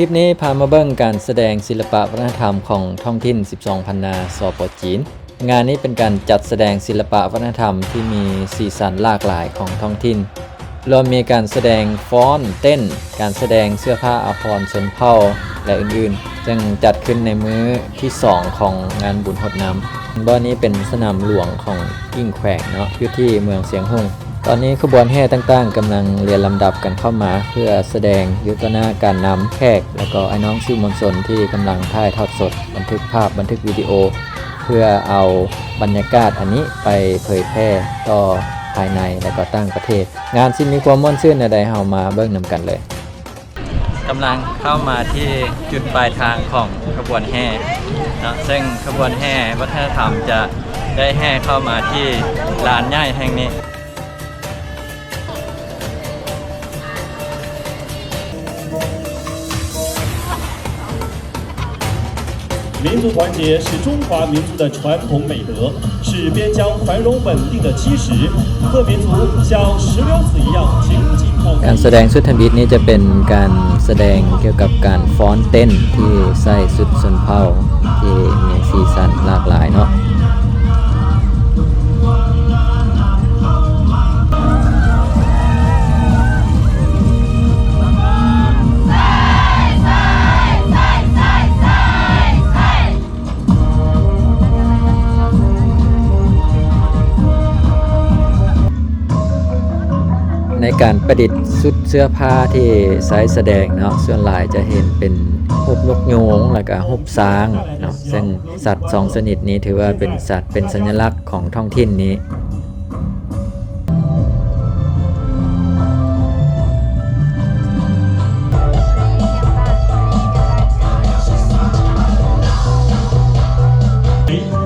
ຄລິບນີ້ພາມາເບິ່ງການສະແດງສິລະປະວັດທະນະທຳຂອງທ້ອງຖິ່ນສິບສອງພັນນາ ສປ ຈີນ. ງານນີ້ເປັນການຈັດສະແດງສິລະປະວັດທະນະທຳທີ່ມີສີສັນຫຼາກຫຼາຍຂອງທ້ອງຖິ່ນ, ລວມມີການສະແດງຟ້ອນ, ເຕັ້ນ, ການສະແດງເສື້ອຜ້າອາພອນຊົນເຜົ່າ ແລະ ອື່ນໆ, ເຊິ່ງຈັດຂຶ້ນໃນມື້ທີສອງຂອງງານບຸນຫົດນ້ຳ. ບ່ອນນີ້ເປັນສະໜາມຫຼວງຂອງ ອີງແຂວງເນາະ ຢູ່ທີ່ເມືອງຊຽງຮຸ່ງ. ຕອນນີ້ຂະບວນແຫ່ຕ່າງໆກຳລັງລຽນລຳດັບກັນເຂົ້າມາ ເພື່ອສະແດງຢູ່ຕໍ່ໜ້າການນຳແຂກ ແລະ ກໍອ້າຍນ້ອງສື່ມວນຊົນທີ່ກຳລັງຖ່າຍທອດສົດ, ບັນທຶກພາບ, ບັນທຶກວິດີໂອ ເພື່ອເອົາບັນຍາກາດອັນນີ້ໄປເຜີຍແຜ່ຕໍ່ພາຍໃນ ແລະ ກໍຕ່າງປະເທດ. ງານຊິມີຄວາມມ່ວນຊື່ນແນວໃດ, ເຮົາມາເບິ່ງນຳກັນເລີຍ. ກຳລັງເຂົ້າມາທີ່ຈຸດປາຍທາງຂອງຂະບວນແຫ່ເນາະ, ເຊິ່ງຂະບວນແຫ່ວັດທະນະທຳຈະໄດ້ແຫ່ເຂົ້າມາທີ່ລານໃຫຍ່ແຫ່ງນີ້. 民族团结是中华民族的传统美德，是边疆繁荣稳定的基石。各民族像石榴籽一样紧紧靠在一起。 ການສະແດງຊຸດທຳອິດນີ້ຈະເປັນການສະແດງກ່ຽວກັບການຟ້ອນເຕັ້ນທີ່ໃສ່ຊຸດຊົນເຜົ່າທີ່ມີສີສັນຫຼາກຫຼາຍເນາະ. ໃນການປະດິດຊຸດເສື້ອຜ້າທີ່ໃຊ້ສະແດງເນາະ, ສ່ວນຫຼາຍຈະເຫັນເປັນຮູບນົກຍູງ ແລ້ວກະຮູບຊ້າງເນາະ, ເຊິ່ງສັດສອງຊະນິດນີ້ຖືວ່າເປັນສັດເປັນສັນຍະລັກຂອງທ້ອງຖິ່ນນີ້.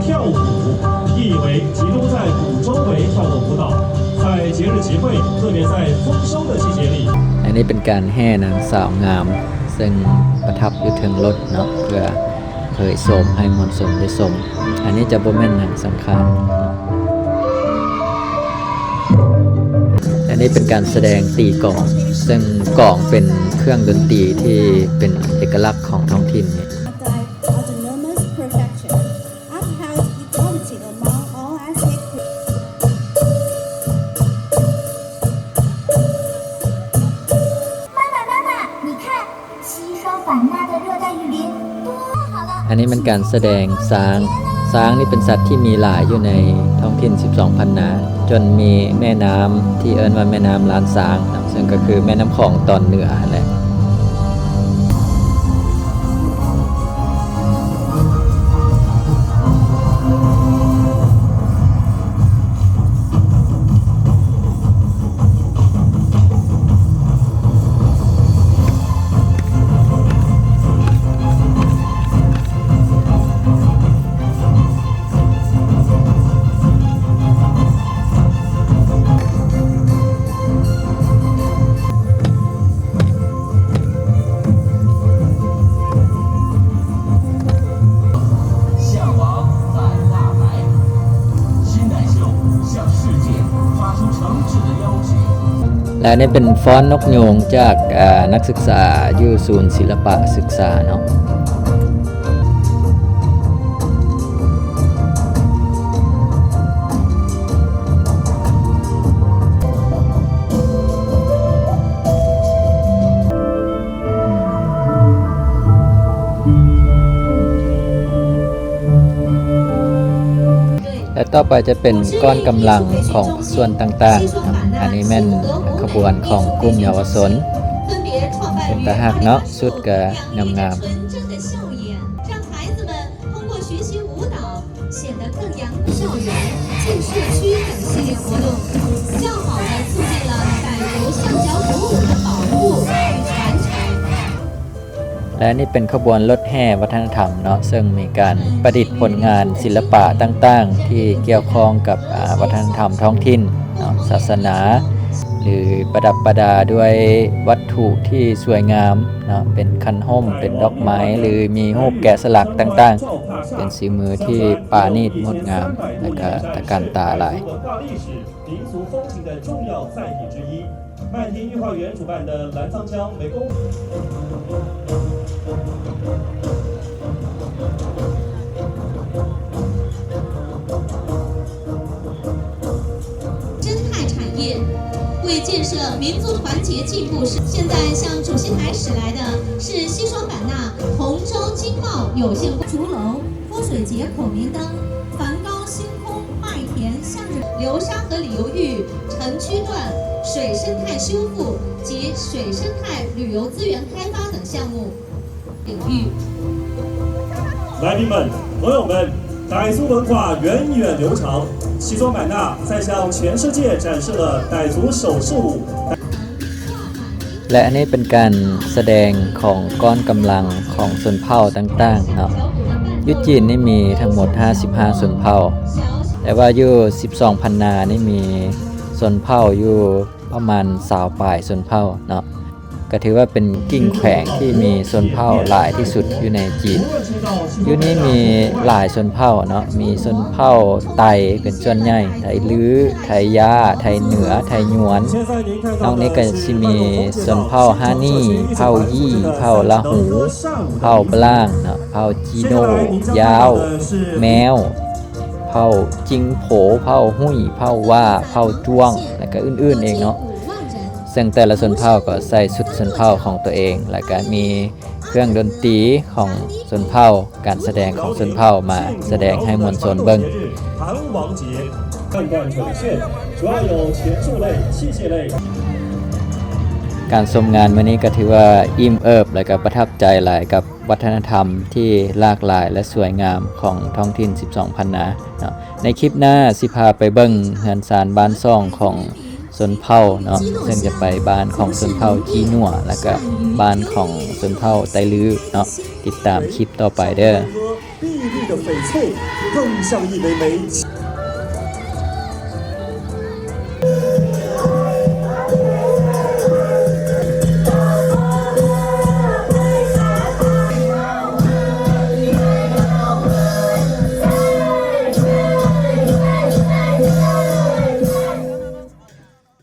跳舞，意为集中在鼓周围跳动舞蹈，在节日集会，特别在丰收的季节里。 ອັນນີ້ເປັນການແຫ່ນາງສາວງາມ ເຊິ່ງປະທັບຢູ່ເທິງລົດເນາະ ເພື່ອ ເຜີຍໂສມໃຫ້ມວນຊົນໄດ້ຊົມ. ອັນນີ້ຈະບໍ່ແມ່ນຫຍັງສຳຄັນ. ອັນນີ້ເປັນການສະແດງຕີກອງ, ເຊິ່ງກອງເປັນເຄື່ອງດົນຕີທີ່ເປັນເອກະລັກຂອງທ້ອງຖິ່ນນີ້. Autonomous prefecture upheld equality among all ethnic groups. 妈妈，妈妈，你看， อันนี้มันการแสดงช้าง ช้างนี่เป็นสัตว์ที่มีหลายอยู่ในท้องถิ่นสิบสองพันนา จนมีแม่น้ำที่เอิ้นว่าแม่น้ำล้านช้างเนาะ ซึ่งก็คือแม่น้ำของตอนเหนือนั่นแหละ ແລະ ນີ້ເປັນຟ້ອນນົກຍູງຈາກ ເອີ ນັກສຶກສາຢູ່ສູນສິລະປະສຶກສາເນາະ. ແລະ ຕໍ່ໄປຈະເປັນກ້ອນກຳລັງຂອງພາກສ່ວນຕ່າງໆເນາະ. ອັນນີ້ແມ່ນຂະບວນຂອງກຸ່ມເຍົາວະຊົນ ເປັນຕາຮັກເນາະ ຊຸດກະງາມໆ. ແລະ ນີ້ເປັນຂະບວນລົດແຫ່ວັດທະນະທຳເນາະ ເຊິ່ງມີການປະດິດຜົນງານສິລະປະຕ່າງໆ ທີ່ກ່ຽວຂ້ອງກັບ ອາ ວັດທະນະທຳທ້ອງຖິ່ນເນາະ ສາສະໜາ ຫຼື ປະດັບປະດາດ້ວຍວັດຖຸທີ່ສວຍງາມເນາະ ເປັນຄັນຮົ່ມ ເປັນດອກໄມ້ ຫຼື ມີຮູບແກະສະຫຼັກຕ່າງໆ ເປັນສີມືທີ່ປານີດງົດງາມ ແລະ ກະຕະການຕາຫຼາຍ. 民族风情的重要载体之一。曼听御花园主办的澜沧江湄公 民族民族团结进步是现在向主席台驶来的是西双版纳洪州经贸有限公司。竹楼、泼水节孔明灯、梵高星空、麦田、向日、流沙河旅游域、城区段、水生态修复及水生态旅游资源开发等项目。 领域。来宾们、朋友们，傣族文化源远流长，西双版纳在向全世界展示了傣族手势舞。 ແລະ ອັນນີ້ເປັນການສະແດງຂອງກ້ອນກຳລັງຂອງຊົນເຜົ່າຕ່າງໆເນາະ. ຢູ່ຈີນນີ້ມີທັງໝົດຫ້າສິບຫ້າຊົນເຜົ່າ, ແຕ່ວ່າຢູ່ສິບສອງພັນນານີ້ມີຊົນເຜົ່າຢູ່ປະມານຊາວປາຍຊົນເຜົ່າເນາະ. ກໍຖືວ່າເປັນກິ່ງແຂວງທີ່ມີຊົນເຜົ່າຫຼາຍທີ່ສຸດຢູ່ໃນຈີນ. ຢູ່ນີ້ມີຫຼາຍຊົນເຜົ່າເນາະ, ມີຊົນເຜົ່າໄຕເປັນສ່ວນໃຫຍ່, ໄທລື້, ໄທຍ່າ, ໄທເໜືອ, ໄທຍວນ. ນອກນີ້ກໍຊິມີຊົນເຜົ່າຮານີ, ເຜົ່າຢີ່, ເຜົ່າລາຫູ, ເຜົ່າບລາງເນາະ, ເຜົ່າຈີໂນ, ຢາວ, ແມວ, ເຜົ່າຈິງໂຜ, ເຜົ່າຫຸ້ຍ, ເຜົ່າຫວ້າ, ເຜົ່າຈວງ ແລະ ກໍອື່ນໆອີກເນາະ. ເຊິ່ງແຕ່ລະຊົນເຜົ່າກໍໃສ່ຊຸດຊົນເຜົ່າຂອງຕົວເອງ ແລ້ວກໍມີເຄື່ອງດົນຕີຂອງຊົນເຜົ່າ, ການສະແດງຂອງຊົນເຜົ່າມາສະແດງໃຫ້ມວນຊົນເບິ່ງ. ການຊົມງານມື້ນີ້ກໍຖືວ່າອີ່ມເອີບ ແລະ ກໍປະທັບໃຈຫຼາຍກັບວັດທະນະທຳທີ່ຫຼາກຫຼາຍ ແລະ ສວຍງາມຂອງທ້ອງຖິ່ນສິບສອງພັນນາເນາະ. ໃນຄລິບໜ້າຊິພາໄປເບິ່ງເຮືອນຊານບ້ານຊ່ອງຂອງ ຊົນເຜົ່າເນາະ, ເຊິ່ງຈະໄປບ້ານຂອງຊົນເຜົ່າຈີນົວ ແລ້ວກະບ້ານຂອງຊົນເຜົ່າໄຕລືເນາະ. ຕິດຕາມຄລິບຕໍ່ໄປເດີ້. 碧绿的翡翠更像一枚枚。